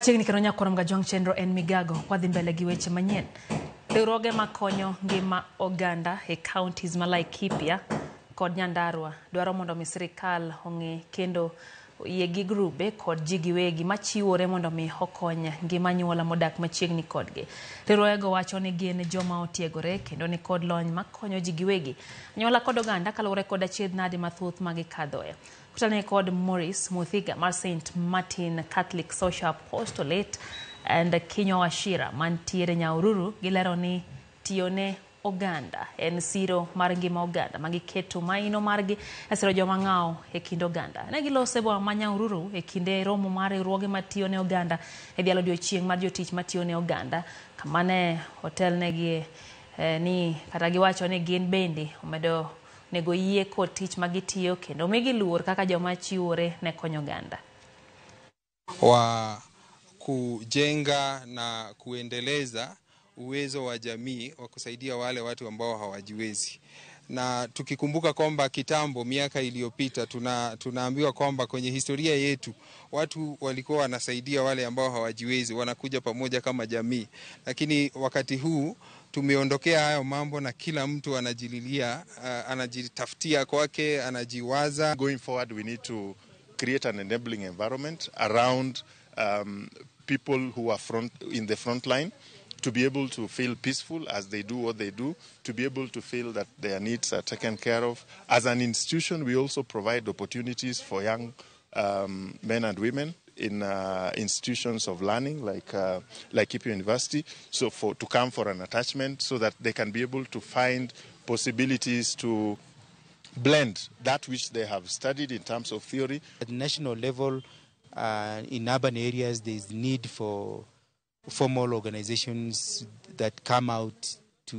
Chiegni kendo nyakwar Mgajwang' chenro en migago wadhi mbele gi weche manyien. Riwruoge makonyo ngima oganda e counties ma Laikipia kod Nyandarua dwaro mondo mi sirikal ong'e kendo oyie gi grube kod ji giwegi machiwore mondo mi okony ngima anyuola modak machiegni kodgi. Riwruogego wacho ni gin joma otiegore kendo ni kod lony makonyo ji giwegi, anyuola kod oganda kaluwore kod achiedh nade mathoth ma gikadhoe. Kutane kod Maurice Muthiga mar St. Martin Catholic Social Apostolate and Kinyua Wachira mantiere Nyahururu gilero ni tiyone oganda en siro mar ngima oganda ma giketo maino margi e siro joma ng'awo e kind oganda. Ne giloso e boma ma Nyahururu e kinde romo mar riwruoge matiyo ne oganda e dhialo odiochieng' mar jotich matiyo ne oganda kama ne otelnegi ni kata giwacho ni gin bende omedo onego yie kod tich ma gitiyo kendo migi luor kaka joma chiwore ne konyo oganda. Wa kujenga na kuendeleza uwezo wa jamii wa kusaidia wale watu ambao hawajiwezi. Na tukikumbuka kwamba kitambo miaka iliyopita tunaambiwa kwamba kwenye historia yetu watu walikuwa wanasaidia wale ambao hawajiwezi, wanakuja pamoja kama jamii. Lakini wakati huu tumeondokea hayo mambo na kila mtu anajililia, anajitafutia kwake, anajiwaza. Going forward, we need to create an enabling environment around people who are in the front line to be able to feel peaceful as they do what they do, to be able to feel that their needs are taken care of. As an institution, we also provide opportunities for young men and women in institutions of learning like Laikipia University, so to come for an attachment so that they can be able to find possibilities to blend that which they have studied in terms of theory. At national level, in urban areas, there is need for formal organizations that come out to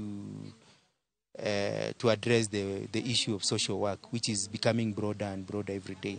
address the issue of social work, which is becoming broader and broader every day.